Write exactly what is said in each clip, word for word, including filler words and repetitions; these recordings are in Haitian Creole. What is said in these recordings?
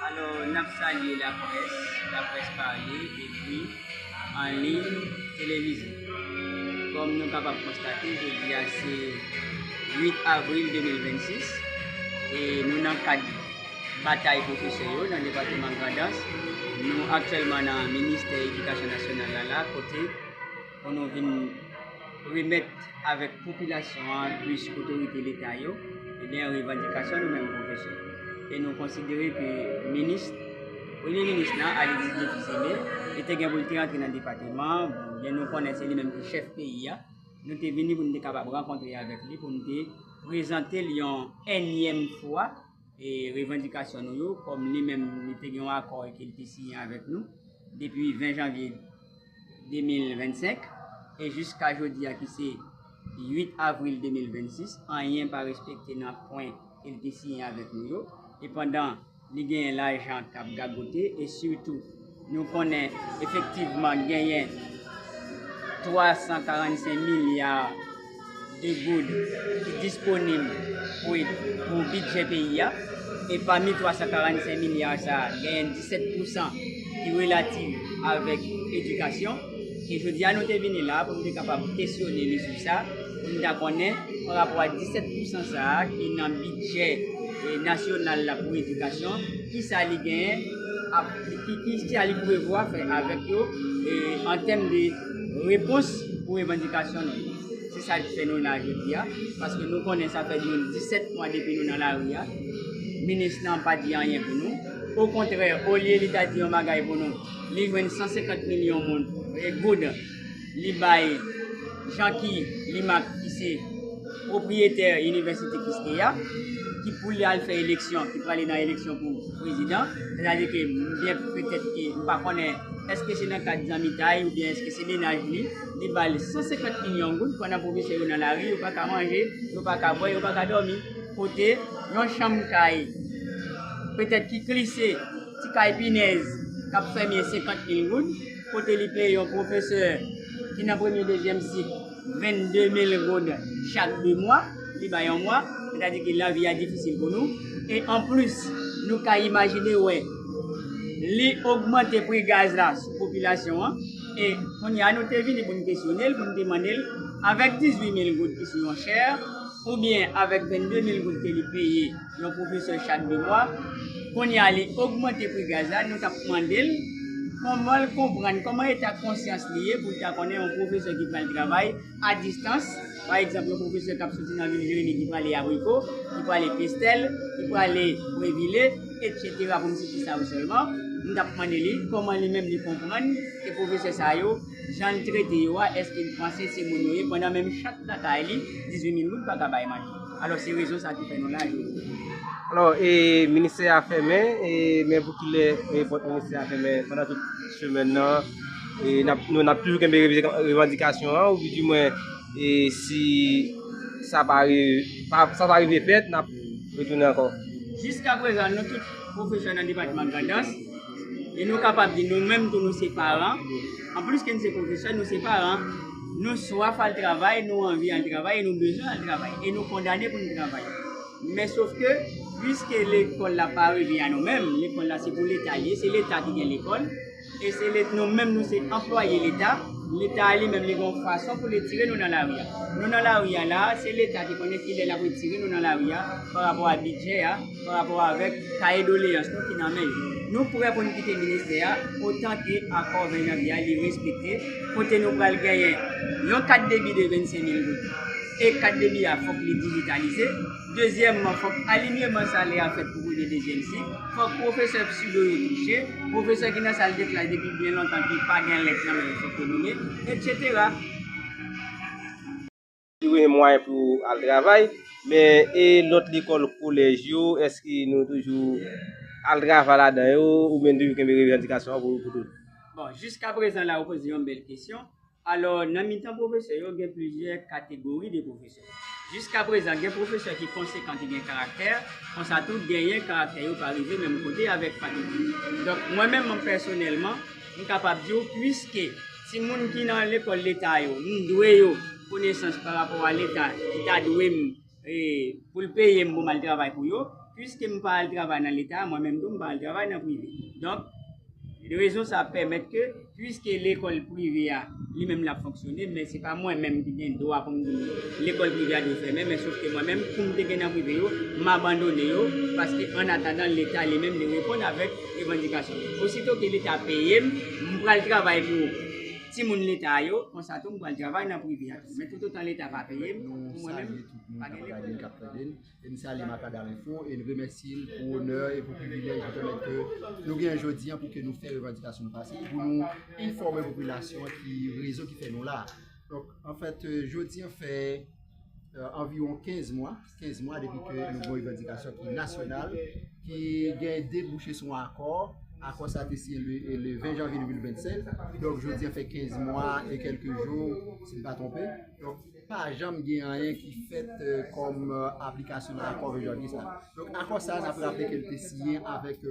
Alò, n ap salye laprès, laprès pale, ekri, an liy, televize. Kòm nou kapab konstate, jodi a se uit avril de mil vennsis, e nou nan kad batay pwofesè yo nan depatman Grandans. Nou aktyèlman nan Ministè Edikasyon Nasyonal la, la kote pou nou vin remèt avèk popilasyon an plis otorite Leta yo, ebyen, revandikasyon nou menm pwofesè. E nou konsidere ke minis, premye minis lan, Alexis Défi Célé, li te gen pou l te antre nan depatman an, byen nou konnen se li menm ki chèf peyi a. Nou te vini pou nou te kapab rankontre avèk li, pou nou te prezante l yon ènyèm fwa e revandikasyon nou yo, kòm li menm li te gen yon akò ke li te siyen avèk nou depi ven janvye de mil vennsenk, e jiska jodi a ki se uit avril de mil vennsis, anyen pa respekte nan pwen ke li te siyen avèk nou yo. E pandan li genyen lajan k ap gagote, e sitou nou konnen efektivman genyen twa san karannsenk milya de goud ki disponib pou, pou bidjè peyi a. E pami twa san karannsenk milya sa a, genyen disèt pousan ki relatif avèk edikasyon. E jodi a, nou te vini la pou nou te kapab kesyone li sou sa, pou nou ta konnen, pa rapò a disèt pousan sa a ki nan bidjè, e, nasyonal la pou edikasyon, ki sa li genyen, ap, ki, ki sa li prevwa fè avèk yo, e, an tèm de repons pou revandikasyon nou yo. Se sa ki fè nou la jodi a, paske nou konnen sa fè nou disèt mwa depi nou nan lari a. Minis lan pa di anyen pou nou. Okontrè, olye li ta di yon bagay pou nou, li jwenn san senkant milyon moun, e, goud, li bay Janky Limac, ki se pwopriyetè Inivèsite Kiskeya, ki pou li al fè eleksyon, ki prale nan eleksyon pou prezidan. Sètadi ke m byen petèt ke m pa konnen èske se nan kad zanmitay oubyen èske se mennaj li, li ba l san senkant milyon goud pandan pwofesè yo nan lari, yo pa ka manje, yo pa ka bwè, yo pa ka dòmi. Kote yon chanm kay, petèt ki klise, ti kay pinèz, k ap fèmye senkant mil goud, kote li peye yon pwofesè ki nan premye, dezyèm sik, vennde mil goud chak de mwa, li bay yon mwa, sètadi ke lavi a difisil pou nou. E anplis, nou ka imajine wè, li ogmante pri gaz la sou popilasyon an. E kounye a, nou te vini pou n kesyone l, pou n te mande l, avèk dizuit mil goud ki sou yon chè, oubyen avèk vennde mil goud ke li peye yon pwofesè chak de mwa, kounye a li ogmante pri gaz la, nou t ap mande l kòman l konprann, kòman eta konsyans li ye pou l ta konnen yon pwofesè ki pral travay a distans, pa egzanp, yon pwofesè k ap soti nan vil Jeremi ki prale Abriko, ki prale Pestèl, ki prale Previle, etsetera, pou m site sa yo sèlman, m t ap mande li kòman li menm li konprann ke pwofesè sa yo, jan l trete yo a, èske l panse se moun yo ye, pandan menm chak lakay li, dizuit mil goud pa ka bay manje. Alò, se rezon sa ki fè nou la jodi a. Alò, e, ministè a fèmen, e, men pou kilè, e, pòt ministè a fèmen pandan tout semèn nan, e, n ap, nou, n ap toujou kenbe revi-, revandikasyon an, oubyen di mwen, e, si sa pa ri-, pa, sa pa rive fèt, n ap retounen ankò. Jiska prezan, nou tout pwofesè nan depatman Grandans, e nou kapab di nou menm tou nou se paran. Anplis ke nou se pwofesè, nou se paran. Nou swaf al travay, nou anvi al travay, e nou bezwen al travay. E nou kondane pou nou travay. Men sòf ke, piske lekòl la pa revyen a nou menm, lekòl la se pou Leta li ye, se Leta ki gen lekòl, e se Let-, nou menm nou se anplwaye Leta, Leta a li menm li gen yon fason pou li tire nou nan lari a. Nou nan lari a la, se Leta ki konnen kilè l ap retire nou nan lari a, pa rapò a bidjè a, pa rapò avèk kaye doleyans nou ki nan men yo. Nou prè pou n kite ministè a, otan ke akò ven janvye a li respekte, kote nou pral genyen yon kat debi de vennsenk mil goud. E kat debi a fòk li dijitalize. Dezyèmman, fòk alinyeman salè a fèt pou premye, dezyèm sik. Fòk pwofesè psido yo touche. Pwofesè ki nan sal de klas depi byen lontan ki pa gen lèt nan men yo fòk yo nome, etsetera. Li genyen mwayen pou al travay, men e lòt lekòl kolèj yo, èske nou toujou al travay ladan yo, oubyen nou toujou kenbe revandikasyon an pou, pou tout? Bon, jiska prezan la, ou poze yon bèl kesyon. Alò, nan mitan pwofesè yo, gen plizyè kategori de pwofesè. Jiska prezan, gen pwofesè ki konsekan, ki gen karaktè, konsa tou, genyen karaktè yo pa rive menm kote avèk fakilte. Donk, mwen menm, mwen pèsonèlman, m kapab di w, piske timoun ki nan lekòl leta yo, m dwe yo konesans pa rapò a Leta ki ta dwe m, e, pou l peye m pou m al travay pou yo, Piske m pa al travay nan Leta, mwen menm tou, m pa al travay nan prive. Donk, rezon sa pèmèt ke, piske lekòl prive a, li menm l ap fonksyone, men se pa mwen menm ki gen dwa pou m di lekòl prive a dwe fèmen, men sof ke mwen menm, pou m te gen nan prive yo, m abandone yo, paske an atandan Leta li menm li reponn avèk revandikasyon. Osito ke Leta peye m, m pral travay pou timoun Leta yo, konsa tou m pral travay nan prive a tou. Men toutotan Leta pa peye m, pou mwen menm, pa gen lekòl. E n salye Makada Lenfo e n remèsye l pou onè e pou privilèj li pèmèt ke nou genyen jodi an pou ke nou fè revandikasyon nou pase e pou nou enfòme popilasyon an ki rezon ki fè nou la. Donk, anfèt, jodi an fè anviwon kenz mwa, kenz mwa depi ke nou gen yon revandikasyon ki nasyonal, ki gen debouche sou yon akò. Akò sa te siyen le, le ven janvye de mil vennsenk. Donk, jodi an fè kenz mwa e kèlke jou, si m pa twonpe. Donk, pa janm gen anyen ki fèt kòm aplikasyon nan akò ven janvye sa. Donk, akò sa, n ap raple ke l te siyen avèk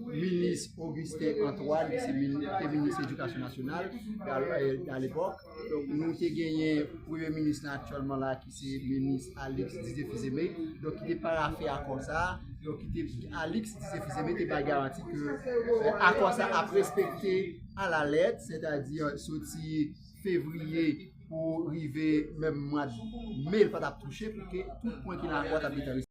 minis Augustin Antoine, ki se te minis edikasyon nasyonal alepòk. Donk, nou te genyen premye minis la aktyèlman la, ki se minis Alix Didier Fils-Aimé, donk ki te parafe akò sa. Donk, ki te, Alix Didier Fils-Aimé te bay garanti ke akò sa ap respekte alalèt, sètadi soti fevriye pou rive menm mwa me, l pa t ap touche, pou ke tout pwen ki nan akò a t ap gentan respekte.